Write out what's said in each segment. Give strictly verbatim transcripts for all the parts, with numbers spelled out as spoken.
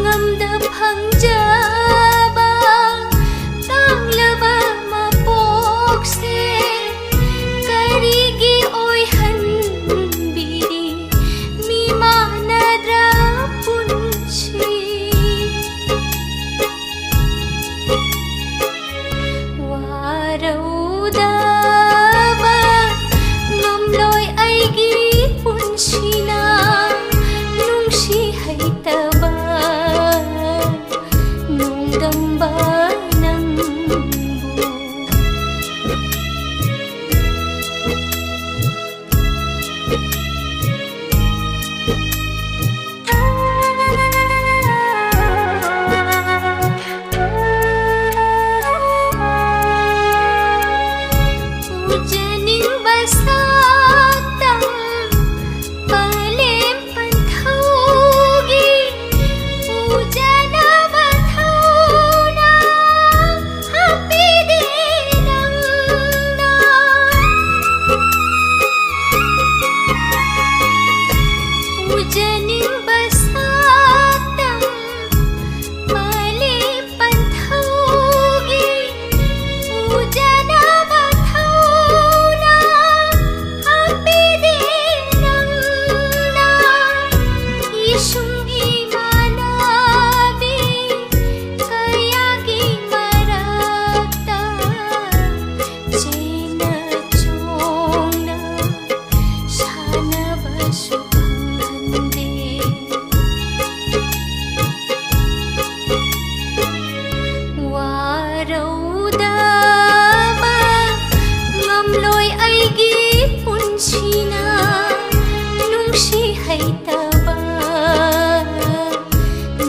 ꯉꯝꯗ ꯐꯪꯖꯕ ꯇꯥꯡꯂꯕ ꯃꯄꯣꯛꯁꯦ ꯀꯔꯤꯒꯤ ꯑꯣꯏꯍꯟꯕꯤꯔꯤ ꯃꯤꯃꯥꯟꯅꯗ꯭ꯔ ꯄꯨꯟꯁꯤ? ꯋꯥꯔꯧꯗꯕ ꯉꯝꯂꯣꯏ ꯑꯩꯒꯤ ꯄꯨꯟꯁꯤꯅ ꯅꯨꯡꯁꯤ ꯍꯩꯇꯕ ꯅꯣꯡꯗꯝꯕ ꯅꯪꯕꯨ꯫ ꯎꯖꯅꯤꯡꯕ ꯁꯛꯇꯝ ꯄꯂꯦꯝ ꯄꯟꯊꯧꯒꯤ ꯎꯖꯅꯕ ꯊꯧꯅꯥ ꯍꯥꯞꯄꯤꯗꯦ ꯅꯪꯅ꯫ ꯎꯖꯅꯤꯡꯕ ꯁꯛꯇꯝ ꯄꯂꯦꯝ ꯄꯟꯊꯧꯒꯤ ꯎꯖꯅꯕ ꯊꯧꯅꯥ ꯍꯥꯞꯄꯤꯗꯦ ꯅꯪꯅ꯫ ꯏꯁꯨꯡ ꯏꯃꯥꯟꯅꯕꯤ ꯀꯌꯥꯒꯤ ꯃꯔꯛꯇ ꯆꯦꯟꯅ ꯆꯣꯡꯅ ꯁꯥꯟꯅꯕꯁꯨ ꯐꯪꯍꯟꯗꯦ꯫ ꯋꯥꯔꯧꯗꯕ ꯉꯝꯂꯣꯏ ꯑꯩꯒꯤ ꯄꯨꯟꯁꯤꯅ ꯅꯨꯡꯁꯤ ꯍꯩꯇꯕ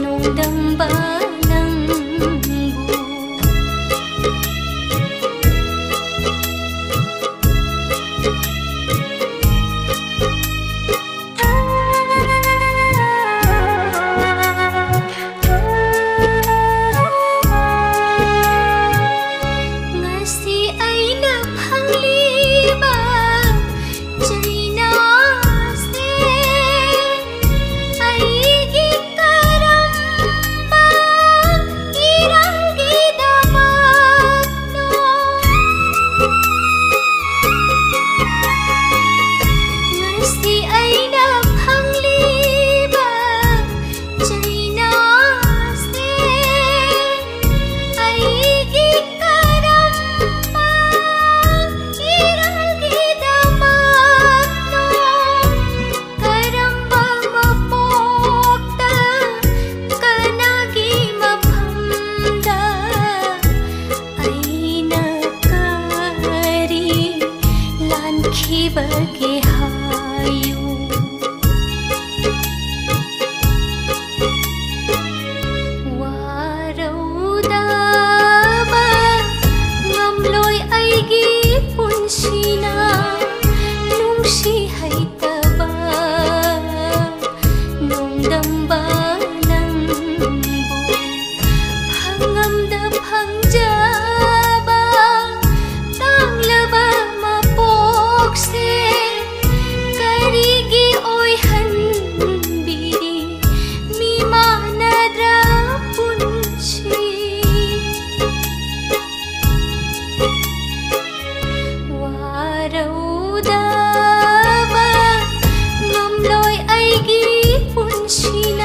ꯅꯣꯡꯗꯝꯕ ꯅꯪꯕꯨ꯫ ꯉꯁꯤ ꯑꯩꯅ ꯐꯪꯂꯤꯕ ꯆꯩꯅꯥꯁꯦ ꯑꯩꯒꯤ ꯀꯔꯝ ꯁꯤ